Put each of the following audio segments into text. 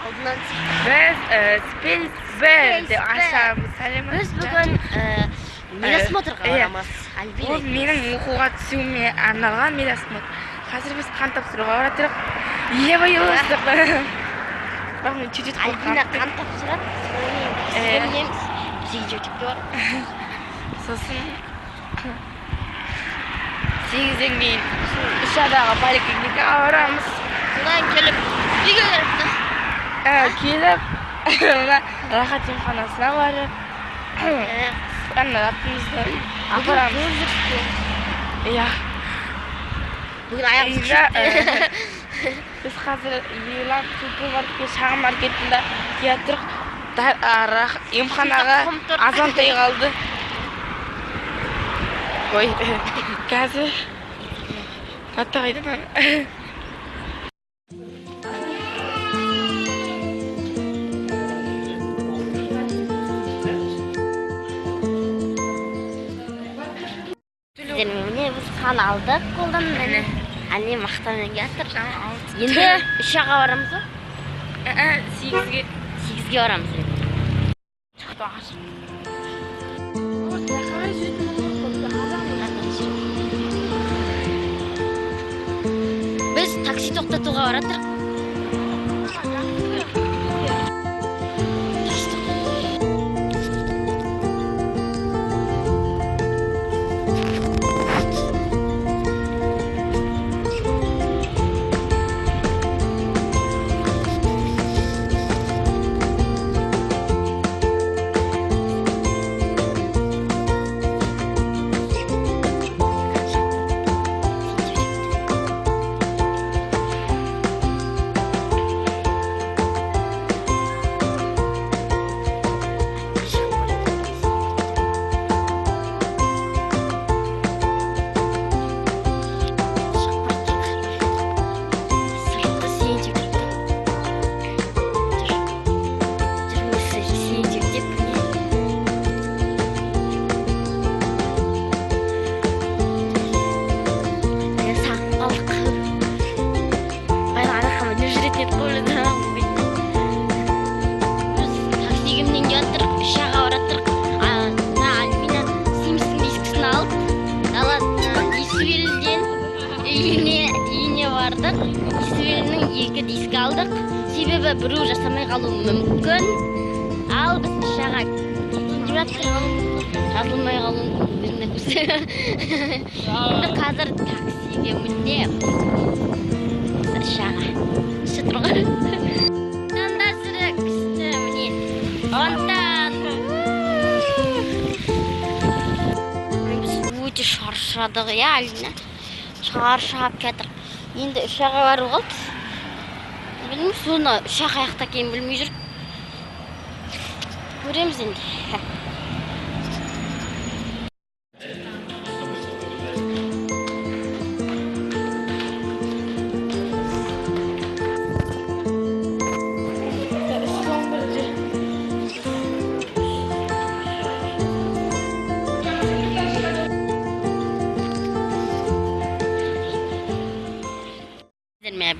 Алдынан Біз Space Bear деп ашамыз. Біз бүгін медосмотрға барамыз. Ол менің оқуға түсуіме арналған медосмотр. Қазір біз қан тапсыруға бара жатырмыз. Ева елостық. Бірақ мен чуть-чуть Альбина қорқамын. Қан тапсырады. Сонымен білеміз. Бізге мектепке барып. Сосын 8-ден кейін 3-адағы поликлиникаға барамыз. Содан келіп үйге келіп Келіп мына Рахат емханасына барып ана атымызды апарамыз. Иә. Бүгін аяғымыз күшті. Біз қазір Ерлан супермаркетке, шағын маркетінде келатырық. Емханаға азантай қалды. Ой, қазір аты қайда? Міне біз қан алдық қолдан. Міне әне мақтанмен келатыр. Енді 3-аға барамыз ба? 8-ге. 8-ге барамыз енді. Шықты ағаш. Біз такси тоқтатуға баратырық. Үйіне бардық. Исвелінің 2 диск алдық. Себебі біреу жасамай қалуы мүмкін. Ал біз 3-аға кетейін деп жатырмыз. Жазылмай қалуы мүмкін. Енді қазір таксиге мінеміз. 3-аға. Іші тұрған. Фонтанда сүрі күшті, міне. Фонтан. Біз өте шаршадық, иә, Альбина? Шаршап жатыр. Енді 3-аға бару қалды. Білмеймін, соны 3-ақ аяқта екенін білмей жүр. Көреміз енді.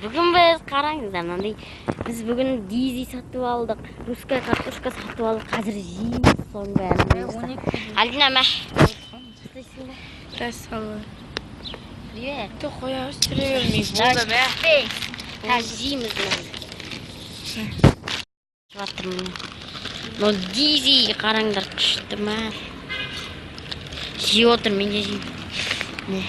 Бүгін біз қараңыздар, мынандай біз бүгін дизи сатып алдық, русская картошка сатып алдық, қазір жейміз соның бәрін. Альбина, мә. Красава. Привет. Ты қоя жүре бермей болды, мә. Қазір жейміз мынаны. Жатырмын. Мынау дизи, қараңдар, күшті мә. Жеп отыр, мен де жеймін.